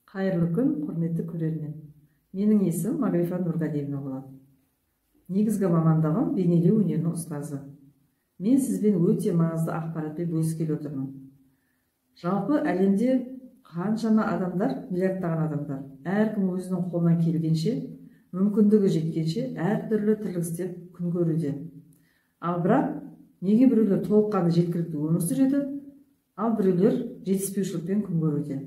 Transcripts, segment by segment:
Қайырлы күн, құрметті көрермен. Менің есімім Мағрифа Нұрғалиевна болады. Негізгі мамандығым бейнелеу өнерінің ұстазы. Мен сізбен өте маңызды ақпаратпен бөліскелі отырмын. Жалпы әлемде қаншама адамдар, миллиардтаған адамдар, әркім өзінің қолынан келгенше, мүмкіндігі жеткенше әртүрлі тірлік істеп күн көруде. Ал бірақ неге біреулер толыққанды жеткілікті өмір сүреді, ал біреулер жетіспеушілікпен күн көруде.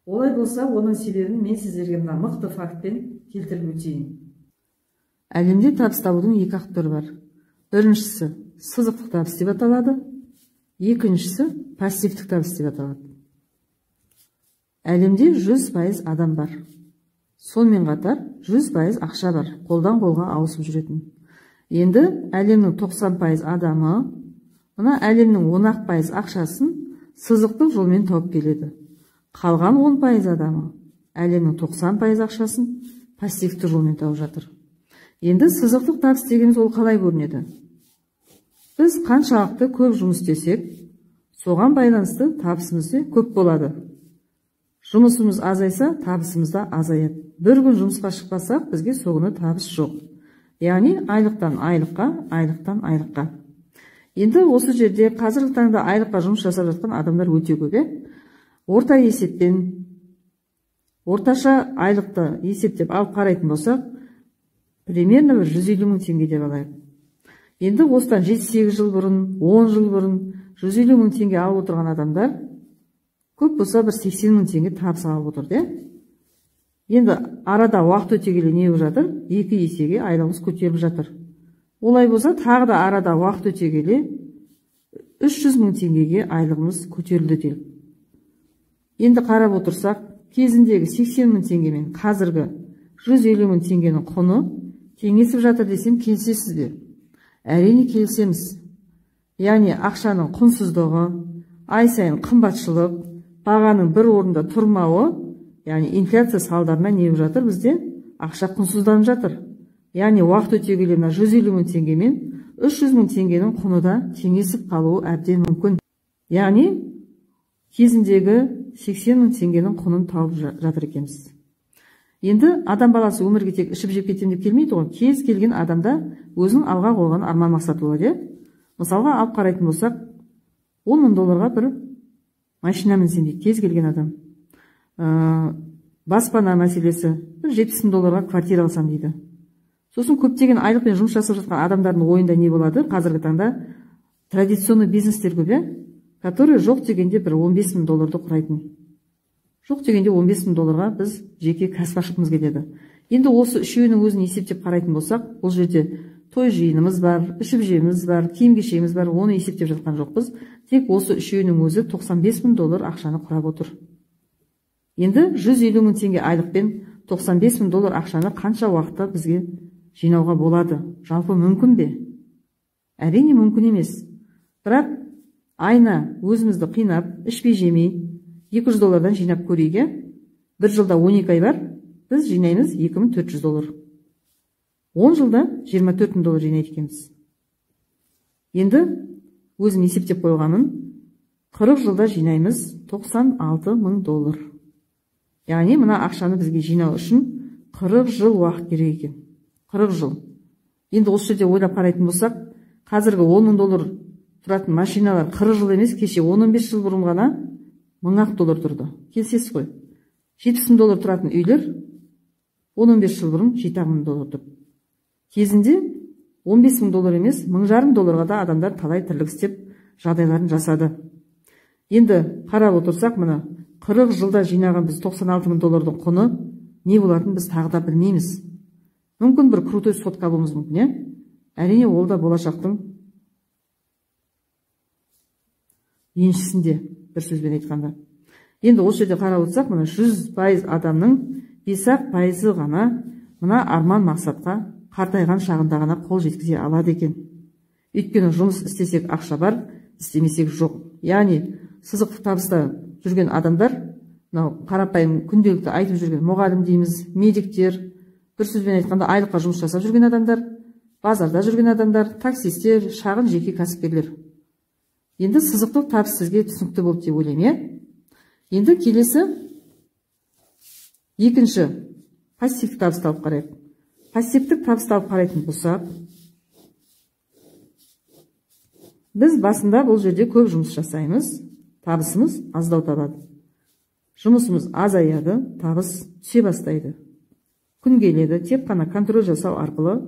Олай болса, оның себебін мен сіздерге мына мықты фактпен келтіріп өтейін. Әлемде табыс табудың екі ақ түрі бар. Біріншісі сызықтық табыс деп аталады, екіншісі пассивтік табыс деп аталады. Әлемде 100% адам бар. Сонымен қатар 100% ақша бар, қолдан қолға ауысып жүретін. Енді әлемнің 90% адамы мына әлемнің 10% ақшасын сызықтық жолмен тауып келеді. Қалған 10% адамы әлемнің 90% ақшасын пассивті жолмен тауып жатыр. Енді сызықтық табыс дегеніміз ол қалай көрінеді? Біз қаншалықты көп жұмыс істесек, соған байланысты табысымыз да көп болады. Жұмысымыз азайса, табысымыз да азаяды. Бір күн жұмысқа шықпасақ, бізге сол күні табыс жоқ. Яғни айлықтан айлыққа, айлықтан айлыққа. Енді осы жерде қазіргі таңда айлыққа жұмыс жасап жатқан адамдар өте көп, Орта есеппен, орташа айлықты есептеп алып қарайтын болсақ, примерно бір 150 мың теңге деп алайық. Енді осыдан 7-8 жыл бұрын, 10 жыл бұрын 150 мың теңге алып отырған адамдар көп болса бір 80 мың теңге табыс алып отырды. Енді арада уақыт өте келе не болып жатыр? 2 есеге айлығымыз көтеріліп жатыр. Олай болса, тағы да арада уақыт өте келе 300 мың теңгеге айлығымыз көтерілді делік. Енді қарап отырсақ, кезіндегі 80 мың теңге мен қазіргі 150 мың теңгенің құны теңесіп жатыр десем, келісесіз бе? Әрине келісеміз. Яғни ақшаның құнсыздығы, ай сайын қымбатшылық, бағаның бір орында тұрмауы, яғни инфляция салдарынан не болып жатыр? Бізде ақша құнсызданып жатыр. Яғни уақыт өте келе мына 150 мың теңге мен 300 мың теңгенің құны да теңесіп қалуы әбден мүмкін. Яғни кезіндегі 80 мың теңгенің құнын тауып жатыр екенбіз. Енді адам баласы өмірге тек ішіп жеп кетемін деп келмейді ғой. Кез келген адамда өзінің алға қойған арман мақсаты болады. Мысалға алып қарайтын болсақ, 10 мың долларға бір машина мінсем дейді кез келген адам. Баспана мәселесі, бір 70 мың долларға квартира алсам дейді. Сосын көптеген айлықпен жұмыс жасап жатқан адамдардың ойында не болады? Қазіргі таңда традиционный бизнестер көп, который жоқ дегенде бір 15 мың долларды құрайтын. Жоқ дегенде 15 мың долларға біз жеке кәсіп ашқымыз келеді. Енді осы үшеуінің өзін есептеп қарайтын болсақ, бұл жерде той жиынымыз бар, ішіп жеміміз бар, киім кешегіміз бар, оны есептеп жатқан жоқпыз. Тек осы үшеуінің өзі 95 мың доллар ақшаны құрап отыр. Енді 150 мың теңге айлықпен 95 мың доллар ақшаны қанша уақытта бізге жинауға болады? Жалпы мүмкін бе? Әрине мүмкін емес. Бірақ айна өзімізді қинап, ішпей жемей 200 доллардан жинап көрейік. Бір жылда 12 ай бар, біз жинаймыз 2400 доллар. 10 жылда 24 мың доллар жинайды екенбіз. Енді өзім есептеп қойғанмын, 40 жылда жинаймыз 96 мың доллар. Яғни мына ақшаны бізге жинау үшін 40 жыл уақыт керек екен. 40 жыл. Енді осы жерде ойлап қарайтын болсақ, қазіргі 10 мың доллар тұратын машиналар 40 жыл емес, кеше 10-15 жыл бұрын ғана 1000 доллар тұрды. Келісесіз ғой. 70 мың доллар тұратын үйлер 10-15 жыл бұрын 7 мың доллар тұрды. Кезінде 15 мың доллар емес, 1500 долларға да адамдар талай тірлік істеп жағдайларын жасады. Енді қарап отырсақ, мына 40 жылда жинаған біз 96 мың доллардың құны не болатынын біз тағы да білмейміз. Мүмкін бір крутой сотка алуымыз мүмкін, Әрине ол да болашақтың еншісінде, бір сөзбен айтқанда. Енді осы жерде қарап отырсақ, мына 100% адамның 5% ғана мына арман мақсатқа қартайған шағында ғана қол жеткізе алады екен. Өйткені жұмыс істесек ақша бар, істемесек жоқ. Яғни сызықтық табыста жүрген адамдар, мынау қарапайым күнделікті айтып жүрген мұғалім дейміз, медиктер, бір сөзбен айтқанда айлыққа жұмыс жасап жүрген адамдар, базарда жүрген адамдар, таксистер, шағын жеке кәсіпкерлер. Енді сызықтық табыс сізге түсінікті болды деп ойлаймын, Енді келесі Екінші, пассивтік табысты алып қарайық. Пассивтік табысты алып қарайтын болсақ, біз басында бұл жерде көп жұмыс жасаймыз, табысымыз аздау табады. Жұмысымыз азаяды, табыс түсе бастайды. Күн келеді, тек қана контроль жасау арқылы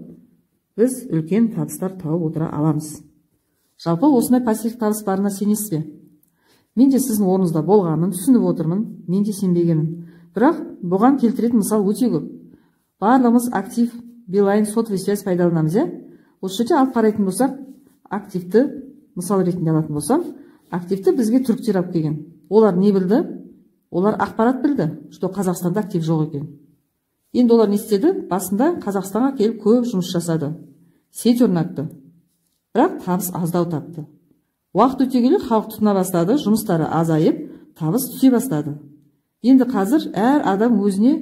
біз үлкен табыстар тауып отыра аламыз. Жалпы осындай пассивтік табыс барына сенесіз бе? Мен де сіздің орныңызда болғанмын, түсініп отырмын, мен де сенбегенмін. Бірақ бұған келтіретін мысал өте көп. Барлығымыз актив, Билайн, сотовый связь пайдаланамыз, иә? Осы жерде алып қарайтын болсақ, активті мысал ретінде алатын болсам, активті бізге түріктер алып келген. Олар не білді? Олар ақпарат білді, что Қазақстанда актив жоқ екен. Енді олар не істеді? Басында Қазақстанға келіп көп жұмыс жасады. Сеть орнатты. Бірақ табыс аздау тапты. Уақыт өте келе халық тұтына бастады, жұмыстары азайып, табыс түсе бастады. Енді қазір әр адам өзіне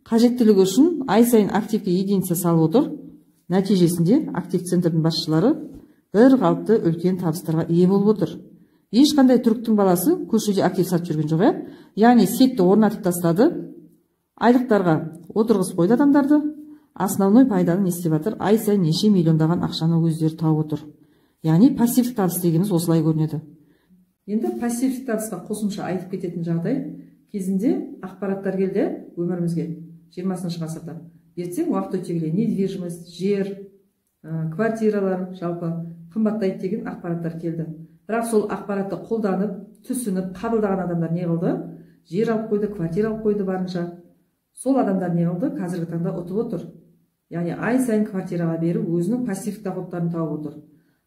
қажеттілігі үшін ай сайын активке единица салып отыр. Нәтижесінде актив центрдің басшылары бір қалыпты үлкен табыстарға ие болып отыр. Ешқандай түріктің баласы көшеде актив сатып жүрген жоқ, иә? Яғни сетті орнатып тастады, айлықтарға отырғызып қойды адамдарды. Основной пайданы не істеп жатыр? Ай сайын неше миллиондаған ақшаны өздері тауып отыр. Яғни пассивтік табыс дегеніміз осылай көрінеді. Енді пассивтік табысқа қосымша айтып кететін жағдай, кезінде ақпараттар келді өмірімізге 20 ғасырда. Ертең уақыт өте келе недвижимость, жер, квартиралар жалпы қымбаттайды деген ақпараттар келді. Бірақ сол ақпаратты қолданып, түсініп, қабылдаған адамдар не қылды? Жер алып қойды, квартира алып қойды барынша. Сол адамдар не қылды? Қазіргі таңда ұтып отыр. Яғни ай сайын квартираға беріп, өзінің пассивтік доходтарын тауып отыр.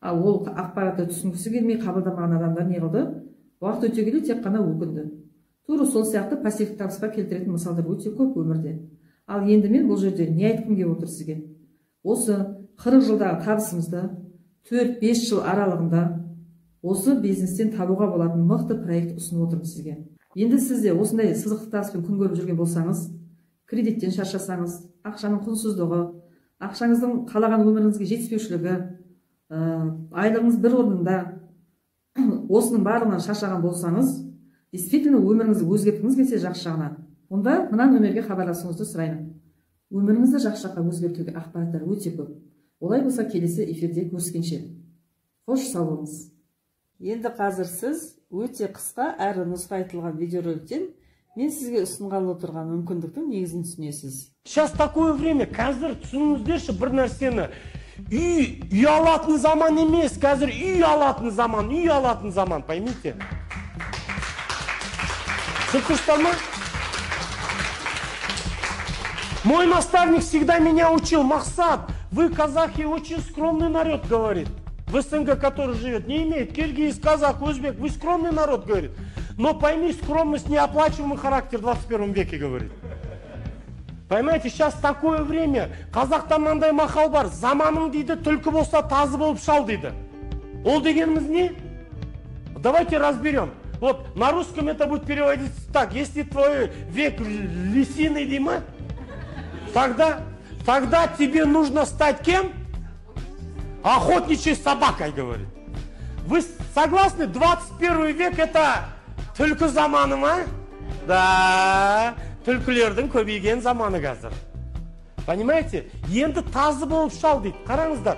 Ал ол ақпаратты түсінгісі келмей қабылдамаған адамдар не қылды? Уақыт өте келе тек қана өкінді. Тура сол сияқты пассивтік табысқа келтіретін мысалдар өте көп өмірде. Ал енді мен бұл жерде не айтқым келіп отыр сізге? Осы 40 жылдағы табысымызды 4-5 жыл аралығында осы бизнестен табуға болатын мықты проект ұсынып отырмын сізге. Енді сіз де осындай сызықтық табыспен күн көріп жүрген болсаңыз, кредиттен шаршасаңыз, ақшаның құнсыздығы, ақшаңыздың қалаған өміріңізге жетіспеушілігі, айлығыңыз бір орнында, осының барлығынан шаршаған болсаңыз, действительно өміріңізді өзгерткіңіз келсе жақсы жағына, онда мына нөмерге хабарласуыңызды сұраймын. Өміріңізді жақсы жаққа өзгертуге ақпараттар өте көп. Олай болса келесі эфирде көріскенше. Қош, сау болыңыз. Енді қазір сіз өте қысқа әрі нұсқа айтылған видеороликтен мен сізге ұсынғалы отырған мүмкіндіктің негізін түсінесіз. Сейчас такое время, қазір түсініңіздерші бір нәрсені. Үй алатын заман емес, қазір үй алатын заман, үй алатын заман, поймите. Түсініп тұрсыздар ма? Мой наставник всегда меня учил, Мақсат, вы, казахи, очень скромный народ, говорит. В СНГ, который живет, не имеет, киргиз, казах, узбек, вы скромный народ, говорит. Но пойми, скромность неоплачиваемый характер в 21 веке, говорит. Понимаете, сейчас такое время, қазақта мынандай мақал бар, заманың дейді, түлкі болса тазы болып шал дейді. Ол дегеніміз не? Давайте разберем. Вот на русском это будет переводиться так: если твой век лисиный, Дима, тогда тебе нужно стать кем? Охотничьей собакой, говорит. Вы согласны? 21 век это түлкі заманы ма? Да, түлкілердің көбейген заманы қазір. Понимаете? Енді тазы болып шал дейді. Қараңыздар,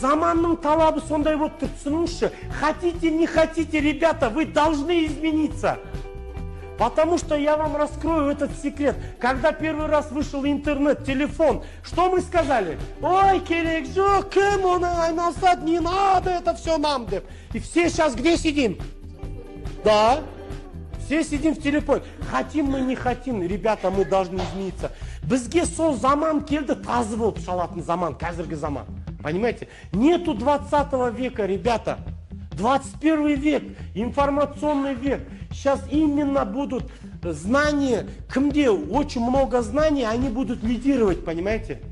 заманның талабы сондай болып тұр, түсініңізші. Хотите, не хотите, ребята, вы должны измениться. Потому что я вам раскрою этот секрет. Когда первый раз вышел интернет, телефон, что мы сказали? Ой, керек жоқ, кім оны айналысады, не надо это все нам деп. И все сейчас где сидим? Да, все сидим в телефоне. Хотим мы, не хотим, ребята, мы должны измениться. Бізге сол заман келді, тазы болып шалатын заман, қазіргі заман. Понимаете? Нету 20 века, ребята. 21 век, информационный век. Сейчас именно будут знания, кімде очень много знаний, они будут лидировать, понимаете?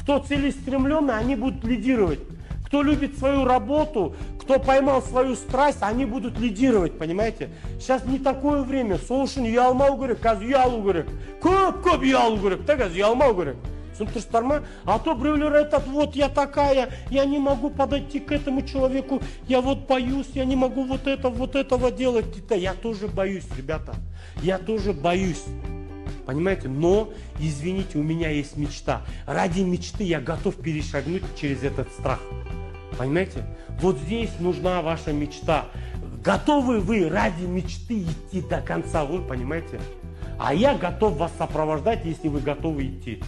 Кто целеустремленный, они будут лидировать. Кто любит свою работу, кто поймал свою страсть, они будут лидировать, понимаете? Сейчас не такое время. Сол үшін ұялмау керек, қазір ұялу керек. Көп-көп ұялу керек, та қазір ұялмау керек. Түсініп тұрсыздар ма? А то біреулер айтады, вот я такая, я не могу подойти к этому человеку, я вот боюсь, я не могу вот это, вот этого делать. Да, я тоже боюсь, ребята, я тоже боюсь. Понимаете? Но, извините, у меня есть мечта. Ради мечты я готов перешагнуть через этот страх. Понимаете? Вот здесь нужна ваша мечта. Готовы вы ради мечты идти до конца, вы понимаете? А я готов вас сопровождать, если вы готовы идти.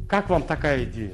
Как вам такая идея?